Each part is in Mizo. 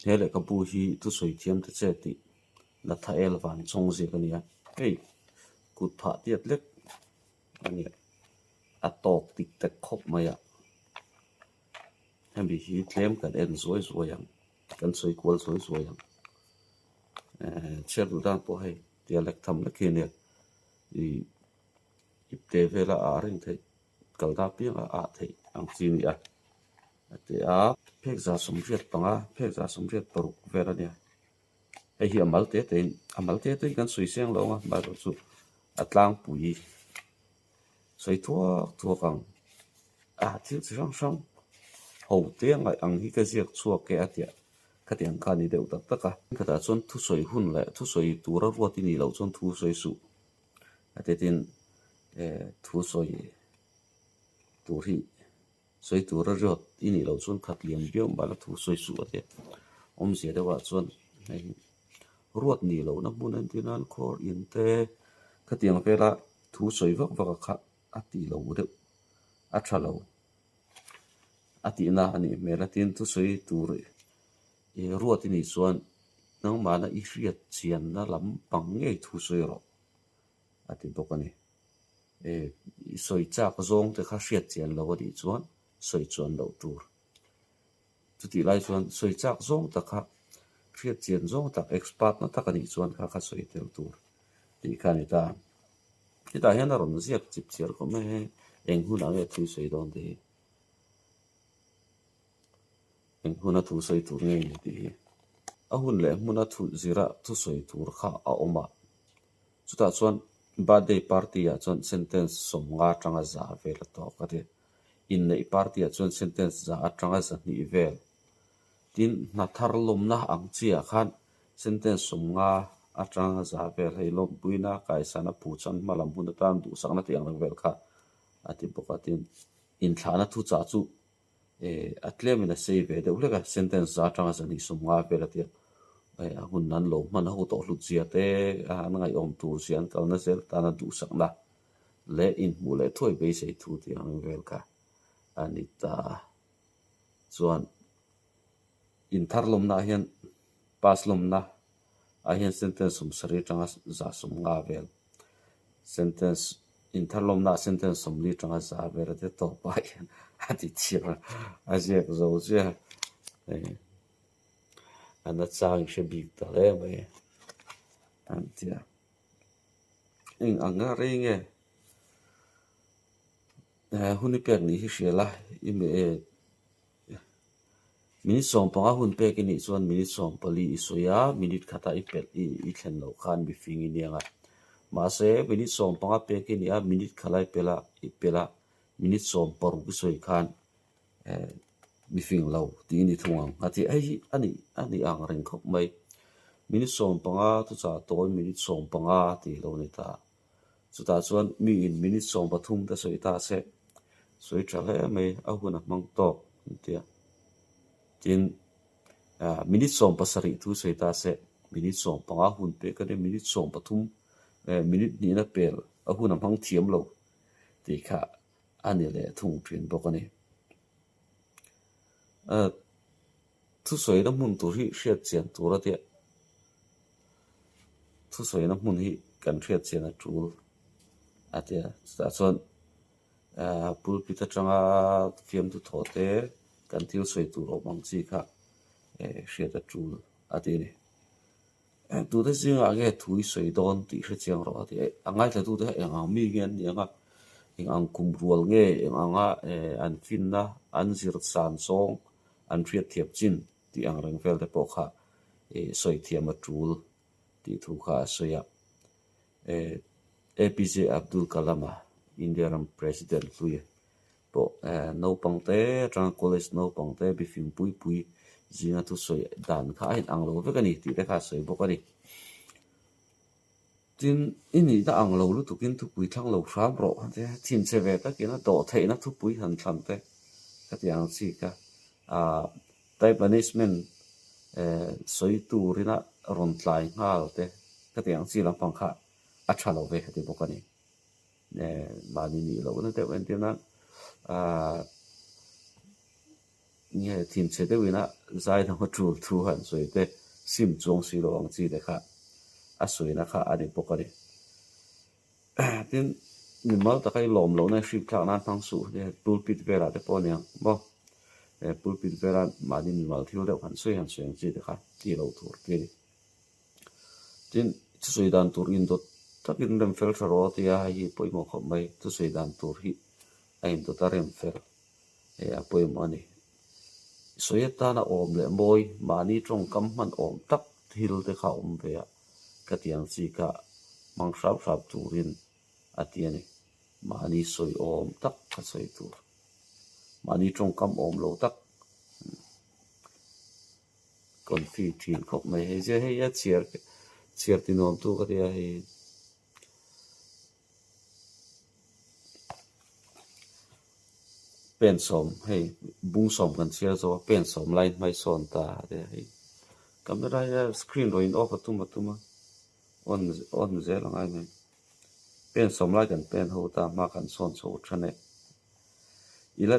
He lehkhabu hi thusawi thiam ta che tih Nathael Vanchawng ziak a ni a, hei kut phah tiat lek a ni a, a tawk tik tek khawp mai a, hemi hi tlem kan en zuai zuai ang, kan sawi kual zuai zuai ang, ehh chhiar duh dan pawh hei tia lek tham lek hi a nia, ih ipte vela a ah reng theih kal dak piangah a ah theih ang chi a ni a. A ti a, phek 85, phek 86 vel a nia. Hei hi a mal te te in, a mal te te in kan sawi seng lo ang a, mahse chu a tlangpui sawi thuak thuak ang. A thil chi hrang hrang ho te ngaih ang hi ka ziak chhuak e a tia, khatiang kha a ni deuh tak tak a. Khatah chuan thusawi hun leh thusawi tura ruat i nih loh chuan thu sawi suh a ti tin thusawi tur hi Sawi tura riat i nih loh chuan khat lian viau mah la thu sawi suh a tia. Awmzia deuhah chuan hei ruat nih lohna hmun a entir nan khawr in te khatiang vela thu sawi vak vak a kha a tih lo deuh a tha lo a tihna a nih hmel a tin thusawi tur ih ruat i nih chuan nangmahna i hriat chianna lampang ngei thu sawi rawh a ti bawk a ni. I sawi chak zawng te kha hriat chian lo a nih chuan sawi chuan loh tur. Chutih lai chuan sawi chak zawng tak kha hriat chian zawng tak expert na tak a nih chuan kha kha sawi tel tur tih kha a ni ta. Hetah hian a rawn ziak chip chhiar khawp mai hei eng hunah nge thu sawi dawn tih hi. Eng huna thu sawi tur nge ni tih hi. A hun leh hmuna thu zira thusawi tur kha a awm a. Chutah chuan birthday party ah chuan sentence 50 atanga 100 vel a tawk a ti. Inneih party ah chuan sentence 100 atanga 200 vel. Tin, hna thar lawmna ang chi ah khan sentence 50 atanga 100 vel hei lawmpuina kaisana phu chan hma lam hun atan duhsakna tih ang reng vel kha a ti bawk a. Tin, inthlahna thuchah chu a tlemin a sei ve deuh hlek a, sentence 100 atanga 250 vel a tia, a hun an lo hman ho tawh hlut zia te, an ngaihawm tur zia an kalna zel tana duhsakna leh inhmuh leh thuai beisei thu tih ang vel kha a ni ta. Chuan inthar lawmna ah hian pass lawmna ah hian sentence 70 atanga 150 vel sentence inthar lawmna ah sentence 40 atanga 100 vel a ti tawp ah hian a ti chhiar a, a ziak zo chiah a a nachang hre bik ta hle mai an ti a. Eng ang a rei nge hun i pek nih hi hria la i Minute 15 hun pek i nih chuan minute 14 i sawi a, minute khata i pelh i thlen loh khan mifing i niang a. Mahse, minute 15 pek i nih a, minute kha lai pelh a, i pelh a, minute 16 i sawi khan mifing lo tih i ni thung ang a ti. Hei hi a nih a nih ang reng khawp mai. Minute 15 thuchah tawi minute 15 tih lo ni ta. Chutah chuan miin minute 13 te sawi ta se, sawi tha hle mai, a hun a hmang tawk an ti a. Tin, minute 17 thu sawi ta se, minute 15 hun pek a nia, minute 13, minute hnihna pel a hun a hmang thiam lo tih kha a ni leh thung thin bawk a ni. Thusawina hmun tur hi hriat chian tur a tia. Thusawina hmun hi kan hriat chian a tul a tia. Chutah chuan ahh pulpit atanga fiamthu thawh te kan thil sawi tur awm ang chi kha hriat a tul a ti a ni. Tute zingah nge thu i sawi dawn tih hre chiang rawh a ti a. A ngaithlatute kha eng ang mi nge an ni ang a, eng ang kum rual nge, eng anga an finna, an zir san zawng, an hriat thiam chin tih ang reng vel te pawh kha sawi thiam a tul tih thu kha a sawi a. APJ Abdul Kalam-a India ram President hlui pawh naupang te atanga college naupang te bifing pui pui zinga thusawi dan kha a inang lo vek a ni tih te kha a sawi bawk a ni. Tin, i nihna ang lo lutukin thupui thlang lo hram rawh a tia, thinchhe ve takin a dawh theihna thupui han thlan te ka ti ang chi kha. Ahh time management sawi turina rawn tlai nghal te ka ti ang chi lampang kha a tha lo ve ka ti bawk a ni. Mahni nih lohna deuh entir nan ahh. Nge thinchhe deuhin a zaidam a tul thu han sawi te sim chuang si lo ang chi te kha a sawina kha a ni bawk a ni. Tin, mimal taka i lawm lohna i hrik thlak nan hmang suh nia pulpit velah te pawh a ni ang maw? He pulpit vela mahni mimal thil deuh han sawi han sawi ang chi te kha ti lo tur ti a ni. Tin, thusawi dan tur indawt takin rem fel tha rawh a ti a, hei hi pawimawh khawp mai. Thusawi dan tur hi a indawt a rem fel. Hei a pawimawh a ni. Sawi atana awm leh mawi mahni tawngkam hman awm tak thil te kha awm ve a, ka ti ang chi kha hmang hrap hrap turin a ti a ni. Mahni sawi awm tak kha sawi tur. Mahni tawngkam awm lo tak confi thin khawp mai. Hei zia hei a chhiar chhiar ti nuam tu ka tia hei. Pen sawm hei bung sawm kan chhiar zo a pen sawm lai hmai sawn ta a tia hei camera hi screen rawh in off a tum a tum a on on zel a ngai mai pen sawm lai kan pen ho ta hma kan sawn chho than e i la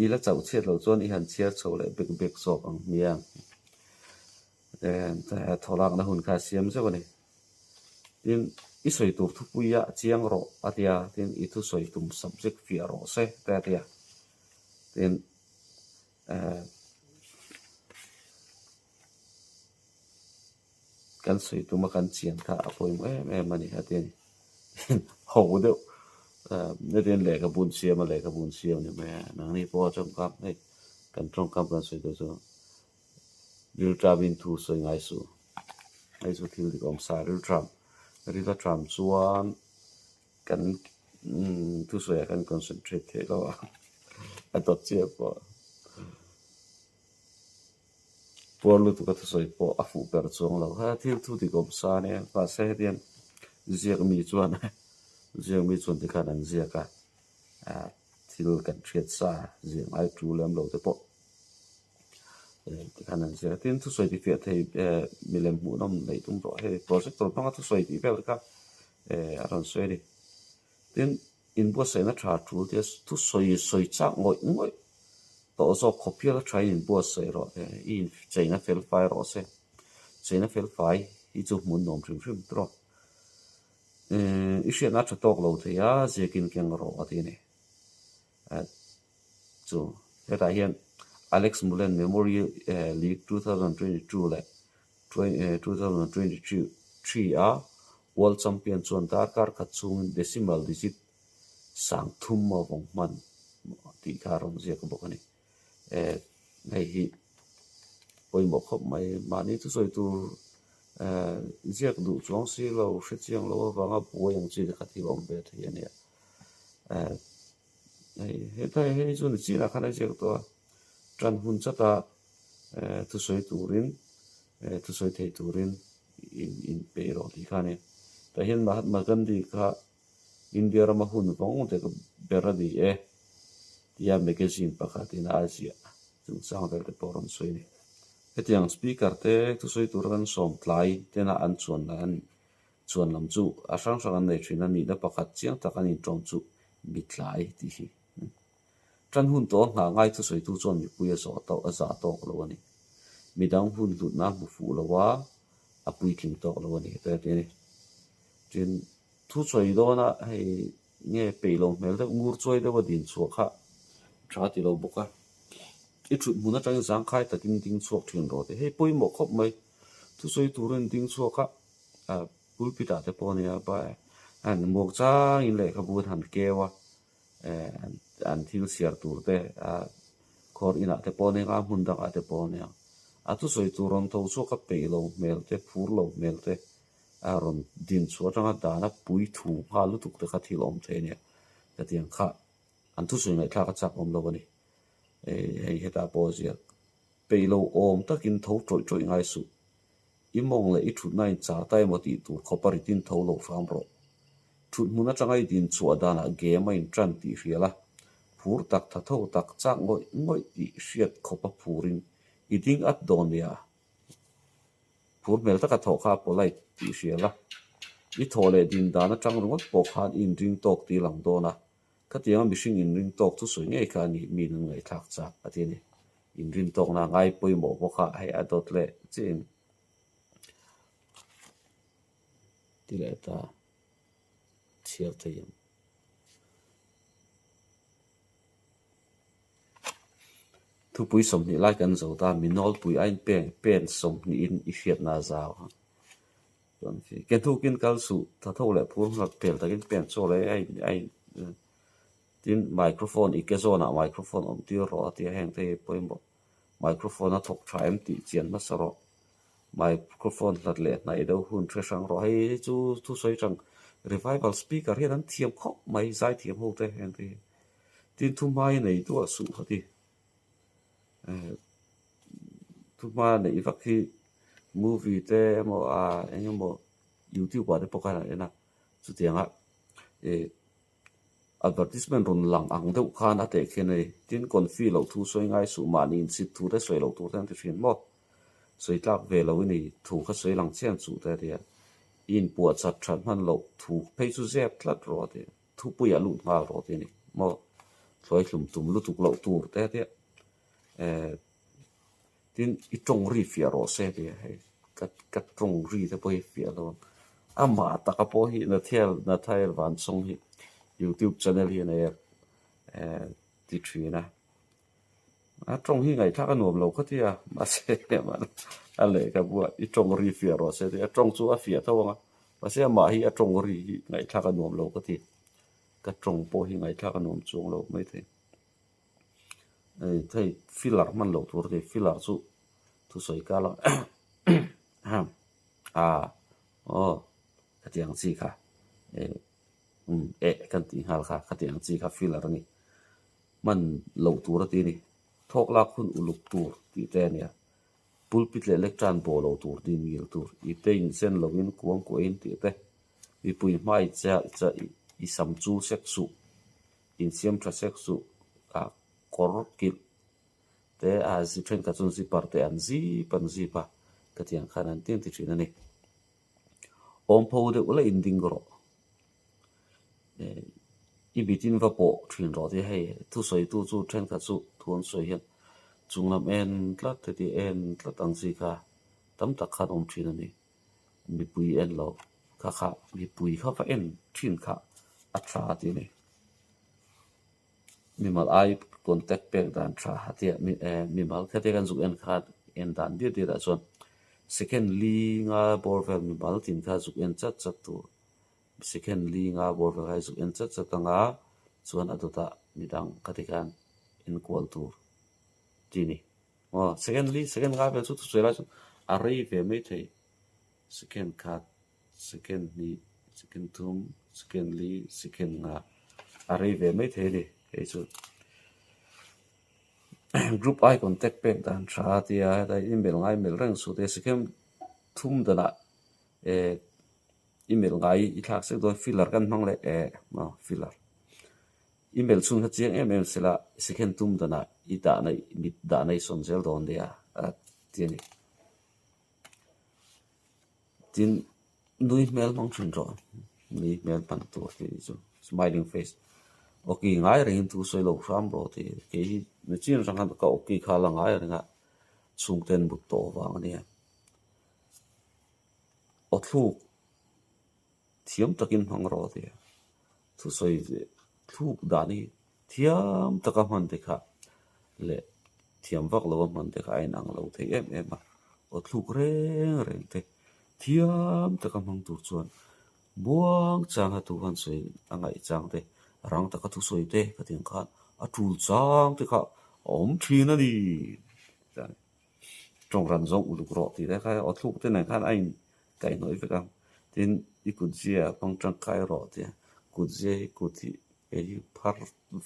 i la chauh chhiat loh chuan i han chhiar chho leh bek bek zawk ang hmiang thaw lakna hun kha a siam zeuh a ni. Tin, i sawi tur thupuia chiang rawh a ti a, tin i thusawi tum subject fiah rawh se te a ti a. Tin, eh kan sawi tuma kan chian kha a pawimawh em em a ni a ti a ni. Ho deuh eh hetiang lehkhabu an siam a, lehkhabu an siam a ni mai a, nangni pawh a tawngkam hei kan tawngkam kan sawi tur chu Rilṭamin thu sawi ngai suh. Hei chu thil dik awm sa rilṭam ril aṭam chuan kan thusawiah kan concentrate theih lo a, a dawt chiah pawh puar lutuk a thusawi pawh a fuh ber chuang lo. Ha thil thu dik awm sa ania mahse hetiang ziak mi chuan ziak mi chuan tikhan an ziak a, thil kan hriat sa ziah ngai ṭul lem lo te pawh. Tikhan an zir a tin thusawi ti fiah thei eh milem hmuhnawm neih tum rawh hei projector hmanga thusawi tih vel kha eh a rawn sawi a ni. Tin inbuatsaihna tha tul tia thusawi sawi chak ngawih ngawih tawh zawk khawp hial a thain inbuatsaih rawh eh i incheina fel fai rawh se. Cheina fel fai hi chu hmun nuam hrim hrim rawh. Eh i hriatna a tha tawk lo thei a ziakin keng rawh a ti a ni. Chu hetah hian Alex Mullen Memorial League 2022 leh 2023 a World Champion chuan darkar khat chhungin decimal digit 30 a vawng hman tih kha a rawn ziak bawk a ni. Hei hi pawimawh khawp mai. Mahni thusawi tur ziak duh chuang si lo, hrechiang lo avanga buai ang chi te kha thil awm ve thei a nia. Hei hetlai hei chu ni chinah khan a ziak tawh a tan hun chata eh thusawi turin eh thusawi thei turin in inpeih rawh tih kha a ni. Tah hian Mahatma Gandhi kha India rama hun vawng dek ber a ni e tia magazine pakhatin a ziah chungchang vel te pawh a rawn sawi a ni. Hetiang speaker te thusawi tura kan sawm tlai tena an chuan lah an Chuan lam chu a hrang hrang an nei thin a, nihna pakhat chiang tak an inṭawm chu mitlai tih hi. Ṭan hun tawh a nghah ngai thusawitu chuan mipui a zawh tawh a zah tawk lo a ni. Midang hun hlutna a hmu fuh lo a, a puitling tawk lo a ni heta ti a ni. Tin, thusawi dawna hei nge peih lo hmel deuh ngur chuai deuh a din chhuah kha tha ti lo bawk a. I ṭhut hmun aṭangin zangkhai takin ding chhuak ṭhin rawh tih hei pawimawh khawp mai. Thusawi turin ding chhuak a. Pulpit ah te pawh a nia an muak changin lehkhabu an han keu a eh an thil chhiar tur te ah khawr inah te pawh a nia hmun dangah te pawh a nia a thusawi tur rawn tho chhuak a peih lo hmel te phur lo hmel te a rawn din chhuah atanga dana pui thu nghal lutuk te kha thil awm thei a nia hetiang kha an thusawi ngaihthlak a chak awm lo a ni hei hetah pawh a ziak peih lo awm takin tho tawih tawih ngai suh. I mawng leh i thutna in char ta emaw tih tur khawp a ritin tho lo hram rawh. Thut hmun atanga i din chhuah danah game a in tan tih hria la, phur tak tha tho tak chak ngawih ngawih tih hriat khawp a phurin i ding at dawn nia. Phur hmel taka thawh kha a polite tih hria la, i thawh leh din dan atang ringawt pawh khan i inring tawk tih lang dawn a, khatianga mihring inring tawk chu sawi ngei kha a ni, mi in an ngaihthlak chak a ti a ni. Inrintawkna ngai pawimawh bawk a, hei a dawt leh chiah in ti leh ta chhiar thei ang. Thupui 20 lai kan zo ta, mi nawlpui a in pen pen 20 in i hriatna a zau ang. Chuan khi ke hnukin kal suh, tha tho leh phur nghak pel takin pen chaw leh a in a in tin microphone i ke zawnah microphone awm tir rawh a tia heng te hi pawimawh. Microphone a thawk tha em tih chian hmasa rawh. Microphone hlat leh hnaih deuh hun hre hrang rawh. Hei hi chu thusawi tang revival speaker hian an thiam khawp mai zaithiam ho te heng te hi. Tin thuhmai nei duah suh kha ti. Thuhma neih vak hi movie te emaw ah eng emaw youtube ah te pawh khan an en a chutianga ih advertisement rawn lang ang deuh khan a teh khian a ni. Tin confi loh thu sawi ngai suh mahni inchhip thu te sawi loh tur te an ti thin maw? Sawi tlak ve lo i ni thu kha sawi lang chian chuh te a ti a, i inpuahchat that hman loh thu phei chu zep tlat rawh a ti a. Thupuiah lut nghal rawh tih a ni maw? Thluai hlum tum lutuk loh tur te tia eh tin i tawng ri fiah rawh se tih a hei ka ka tawng ri te pawh hi fiah lo ang. Amah taka pawh hi Nathiel Nathael Vanchhawng hi youtube channel hi a nei a eh ti thin a. A tawng hi ngaihthlak a nuam lo kha tia mahse a lehkhabu ah i tawng ri fiah rawh se tih a tawng chu a fiah tho ang a mahse amah hi a tawng ri hi ngaihthlak a nuam lo ka ti ka tawng pawh hi ngaihthlak a nuam chuang lo maithei hei filler hman loh tur a ni filler chu thusawi kal a ah aw khatiang chi kha eh umm eh kan tih nghal kha khatiang chi kha filler a ni. Hman loh tur a ti a ni. Thawk lak hun uluk tur tih te a nia. Pulpit leh lectern bawh loh tur tih ngil tur. Ipte insen lovin kuang kuahin tih te. Mipui hmai chiah chiah i sam chu sek suh, insiam tha sek suh, ah kawr kilh te a zi thenkhat chuan zipper te an zip an zip a, ka tiang khan an ti an ti thin a ni. Awmpho deuh la inding rawh. I bitin va pawh thin rawh tih hei thusawitu chu thenkhat chu thu an sawi hian chunglam en tlat heti en tlat ang chi kha tam tak khan awm thin a ni. Mipui en lo kha kha mipui kha va en thin kha a tha tih a ni. Mimal ai contact pek dan tha a tia mimal khatia kan zuk en khan en dan diat diat ah chuan second li nga bawr vel mimal tin kha zuk en chat chat tur. Second li nga bawr vel kha i zuk en chat chat anga chuan a dawtah midang khati khan enkual tur tih a ni. Aw second li second nga vel chu thusawi lai chuan a rei ve maithei second khat second hnih second thum second li second nga a rei ve maithei a ni hei chu. Group eye contact pek dan tha a tia hetlai i melh ngai melh reng suh te second thum danah eh. I melh ngai i thlak sek dawn filler kan hmang leh eh maw filler i melh chhung kha chiang em em sela second tum danah i dahna mit dahna i sawn zel dawn nia a ti a ni. Tin nui hmel hmang thin rawh nui hmel hman tur tih chu smiling face awki ngai rengin thu sawi lo hram rawh tih kei hi nichin atang khan ka awki kha a la ngai reng a chhungten mut tawh vang a nia. Aw thluk thiam takin hmang rawh tih a thusawi thluk dan hi thiam taka hman te kha leh thiam vak lova hman te kha a inang lo thei em em a, aw thluk reng reng te thiam taka hmang tur chuan buang changa thu han sawi a ngaih chang te rang taka thusawi te khatiang khan a tul chang te kha a awm thin a ni. Tawng ran zawng uluk rawh tih te kha aw thluk te nen khan a in kaihhnawih vek ang. Tin, i kut zia hmang tangkai rawh tia kut zia hi kut hi kei hi phar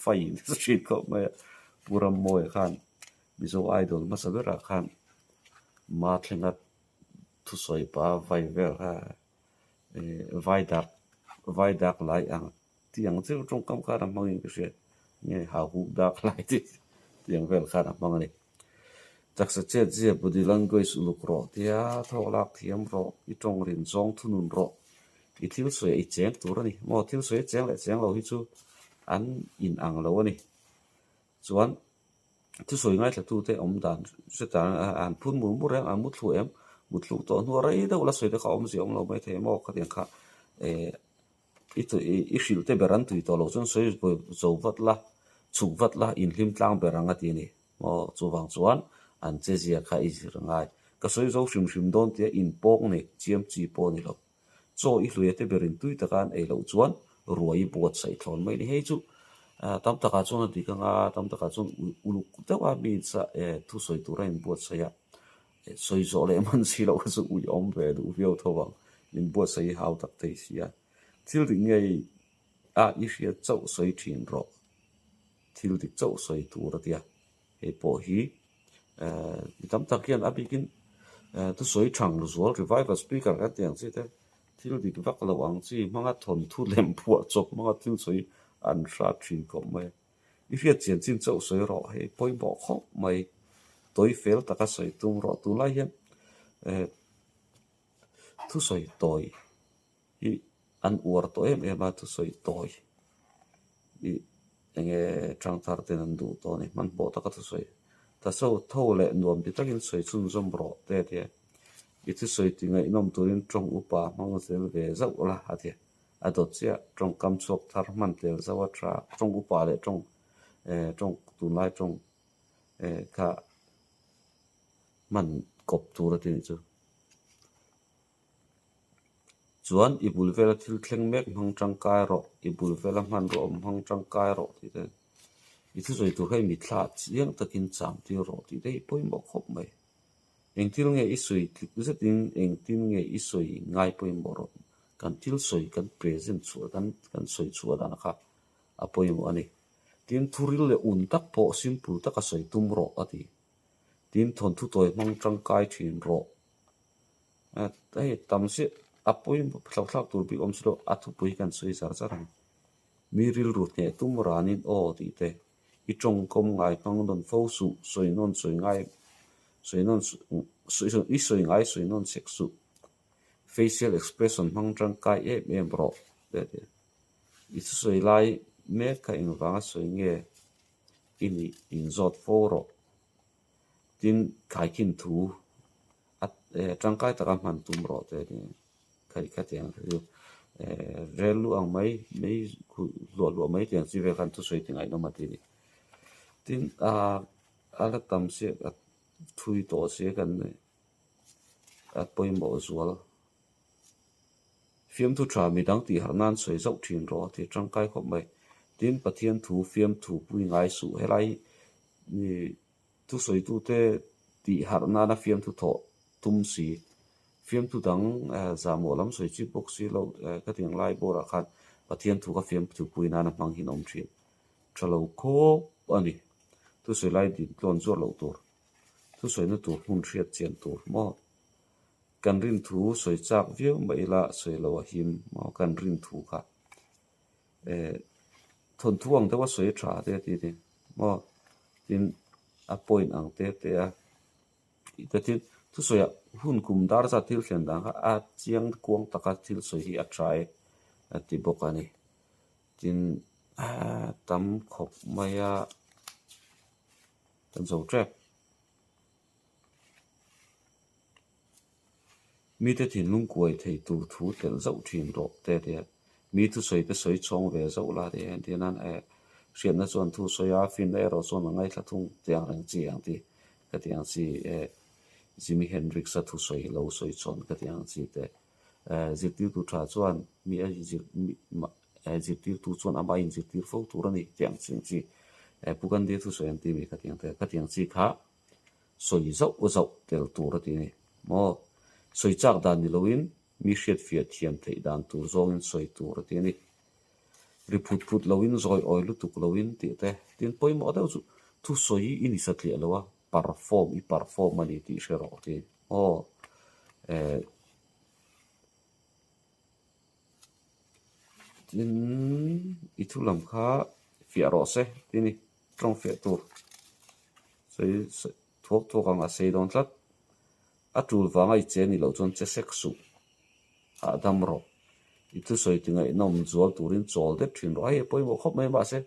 fai nasa thin khawp mai a. Pu Rammawia khan Mizo Idol hmasa berah khan ma thlenga thusawi pa vai vel kha vai dak vai dak lai ang. Tih ang chiah tawngkam khan a hmangin ka hria nge hau huk dak lai tih tih ang vel khan a hmang a ni. Taksa chet zia body language uluk rawh tia thawk lak thiam rawh, i tawng rin zawng thunun rawh, i thil sawi ah i cheng tur a ni. Maw thil sawi a cheng leh cheng lo hi chu an in ang lo a ni. Chuan. Thusawi ngaithlatute awm dan hre tan an phun mur mur reng a, an muthlu em? Muthluk tawh hnuah rei deuh la sawi te kha awmzia awm lo maithei maw khatiang kha eh i i hrilh te ber an tui tawh loh chuan sawi zo vat la, chhuk vat la, inhlim tlang ber ang a ti a ni. Maw chuvang chuan an che zia kha i zir ngai. Ka sawi zo hrim hrim dawn tia inpawng nei chiam chi pawh a ni lo. Chaw i hluia te berin tui taka an ei loh chuan ruai i buatsaih thlawn mai a ni. Hei chu tam takah chuan a dik anga tam takah chuan uluk deuh a mi insa thusawi tura inbuatsaih a, sawi zawh leh hman si loh kha chu ui awm ve duh viau tho vang. Inbuatsaih i hau tak thei si a. Thil dik ngei a i hriat chauh sawi thin rawh. Thil dik chauh sawi tur a tia. Hei pawh hi mi tam tak hian a bikin thusawi thang zual revival speaker kan tih ang chi te thil dik vak lo ang chi hmanga thawnthu lem phuah chawp hmanga thil sawi an hrat thin khawp mai a. I hriat chian chin chauh sawi rawh hei pawimawh khawp mai tawi fel taka sawi tum rawh tunlai hian thusawi tawi hi an uar tawh em em a thusawi tawi hi enge thangthar ten an duh tawh a ni hmanhmawh taka thusawi ta so tho leh nuam ti takin sawi chhunzawm rawh te a ti a i thusawi ti ngaihnawm turin tawng upa hmang zel ve zauh la a ti a a dawt chiah tawngkam chhuak thar hman tel zauh a tha tawng upa leh tawng eh tawng tunlai tawng eh kha hman kawp tur a ti nih chu. Chuan i bul vela thil thleng mek hmang tangkai rawh, i bul vela hmanraw awm hmang tangkai rawh tih te, i thusawi tur kha i mitthla chiang takin cham tir rawh tih te hi pawimawh khawp mai. Engthil nge i sawi tlik zetin engtin nge i sawi ngai pawimawh rawh, kan thil sawi kan present chhuah kan kan sawi chhuah dan kha a pawimawh a ni. Tin, thuril leh un tak pawh simple taka sawi tum rawh a ti. Tin, thawnthu tawi hmang tangkai thin rawh. Hei tam chiah a pawimawh thlauhthlak tur bik awm si lo a thupui kan sawi zar zar ang. Mi rilru hneh tum ranin aw tih te i tawngkawm ngai hmang nawn fo suh sawi nawn sawi ngai sawi nawn i sawi ngai sawi nawn sek suh facial expression hmang tangkai em em rawh te a ti a. I thusawi lai mek kha engvanga sawi nge i nih inzawt fo rawh. Tin thlaikhin thu a tangkai taka hman tum rawh te ni kha khatiang kha chu rel lu ang mai mai hluah hluah mai tiang chi vel khan thusawi ti ngaihnawm a ti a ni. Tin ah a la tam chiah a thui tawh sia kan a pawimawh zual. Fiamthu tha midang tih harh nan sawi zauh thin rawh a ti tangkai khawp mai. Tin Pathian thu fiamthu pui ngai suh helai hi thusawitute tih harh nana fiamthu thawh tum si. Fiamthu dang zahmawh lam sawi chi bawk si lo ka ti ang lai bawrah khan Pathian thu kha fiamthu pui nana hmang hi an awm thin. Tha lo khawp a ni. Thusawi lai din tlawn zuar loh tur. Thusawina tur hmun hriat chian tur maw? Kan rin thu sawi chak viau mah ila sawi lo a him maw kan rin thu kha eh thawnthu ang deuha sawi tha te a ti a ni maw tin a point ang te te a tih te thil thusawi ah hun kum dar zat thil thlen dan kha a chiang kuang taka thil sawi hi a tha e a ti bawk a ni tin tam khawp mai a kan zo tep. Mite thinlung kuai thei tur thu telh zauh thin rawh te a ti a, mi thusawi te sawi chhawng ve zauh la ti a, entir nan eh hriatna chuan thu sawi a, finna erawh chuan a ngaithla thung tih ang reng chi ang ti ka ti ang chi eh Jimi Hendrix-a thusawi lo sawi chhawn ka ti ang chi te eh zirtirtu tha chuan mi a zir eh zirtirtu chuan amah a inzirtir fo tur a ni tih ang chi ang chi eh Pu Gandhi-a thusawi an ti mi ka ti ang te ka ti ang chi kha sawi zauh zauh tel tur a ti a ni. Maw? Sawi chak dan ni loin mi hriatfiah thiam theih dan tur zawngin sawi tur a ti a ni. Ri phut phut loin zawi awi lutuk loin tih te tin pawimawh deuh chu thusawi i ni satliah lo a, perform i perform a ni tih hre rawh a ti a ni. Aw eh tin i thu lam kha fiah rawh se ti a ni. Tawng fiah tur sawi thuak thuak ang a sei dawn tlat. A tul vanga i che nih loh chuan che sek suh. Hahdam rawh. I thusawi ti ngaihnawm zual turin chawl deuh thin rawh. Hei a pawimawh khawp mai mahse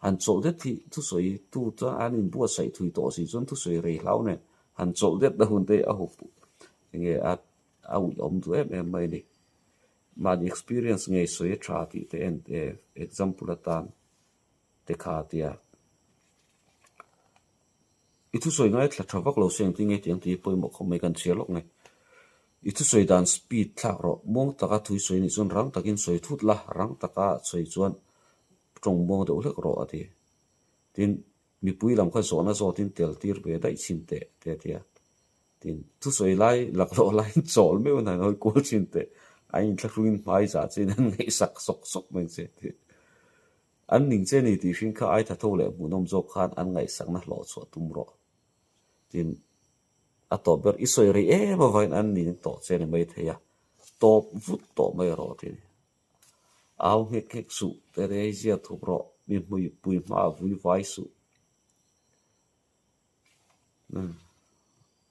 Han chawlh det hi thusawi tu chuan an inbuatsaih thui tawh si chuan thusawi rei hlau nen han chawlh det na hun te hi a hup enge a a uih awm duh em em mai a ni. Mahni experience ngei sawi a tha tih te en example atan te kha a tia. I thusawi ngaithla tha vak lo se engtin nge tiang tih hi pawimawh khawp mai kan chhiar lawk nge. I thusawi dan speed thlak rawh. Muang taka thui sawi nih chuan rang takin sawi thut la, rang taka sawi chuan tawng muang deuh hlek rawh a ti. Tin, mipui lam kha zawhna zawtin tel tir ve daih chhin teh te a ti a. Tin, thusawi lai laklawh laiin chawl meuhin han hawi kual chhin teh. A inthlahrungin hmai zah chin an ngaihsak sawk sawk mai che a ti. An ning che ni tih hring kha ai tha tho leh hmuhnawm zawk khan an ngaihsakna hlawh chhuah tum rawh. Tin, a tawp ber i sawi rei em avangin an ning tawh che ni mai thei a, tawp vut tawh mai rawh ti a ni. Au nghek nghek suh, te rei zia thup rawh, mi hmuipui hmaah vui vai suh.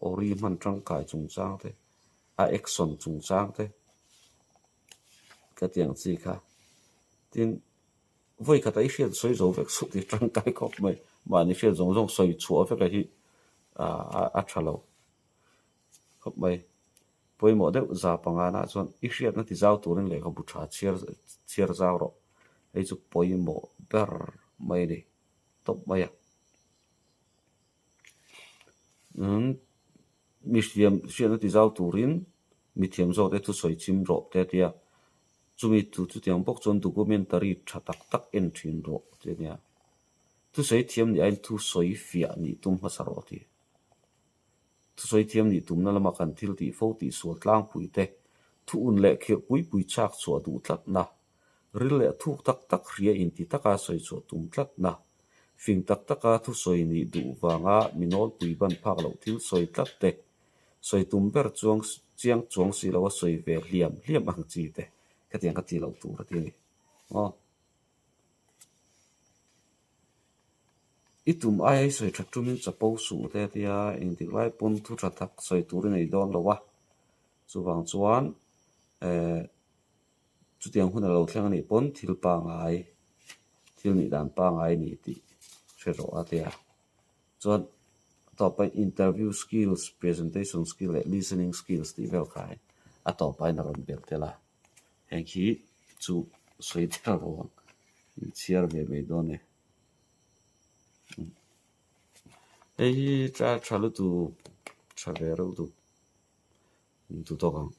Awri hman tangkai chungchang te, a action chungchang te ka ti ang chi kha. Tin, vawi khatah i hriat sawi zo vek suh tih tangkai khawp mai. Mahni hriat zawng zawng sawi chhuah vek a hi a tha lo khawp mai. Pawimawh deuh za pangana chuan i hriatna ti zau turin lehkhabu tha chhiar chhiar zau rawh. Hei chu pawimawh ber mai a ni tawp mai a. Mi hriam hriatna ti zau turin mi thiam zawk te thusawi chim rawh te a ti a, chumi thu chutiang bawk chuan documentary tha tak tak en thin rawh ti a nia. Thusawi thiam nih aiin thusawi fiah nih tum hmasa rawh a ti. Thusawi thiam nih tumna lama kan thil tih fo tih sual tlangpui te, thu un leh khirh pui pui chak chhuah duh tlatna, Ril leh thuk tak tak hria inti taka sawi chhuah tum tlatna, fing tak taka thusawi nih duh vanga mi nawlpui ban phak loh thil sawi tlat te, sawi tum ber chuang chiang chuang si loa sawi ve hliam hliam ang chi te khatiang ka ti loh tur a ti a ni. Aw. I tum aia i sawi that tumin chapo suh te a ti a, engtik lai pawn thu tha tak sawi tur i nei dawn lo a, chuvang chuan eh. Chutiang hun a lo thleng a nih pawn thil pangai, thil nih dan pangai a ni tih hre rawh a tia. Chuan a tawpah interview skills, presentation skill leh listening skills tih vel kha hi a tawpahin a rawn belh tel a. Heng hi chu sawi der lo ang, inchhiar ve mai dawn e. Hei hi tha lutuk, tha ve reuh lutuk, in tu tawk ang.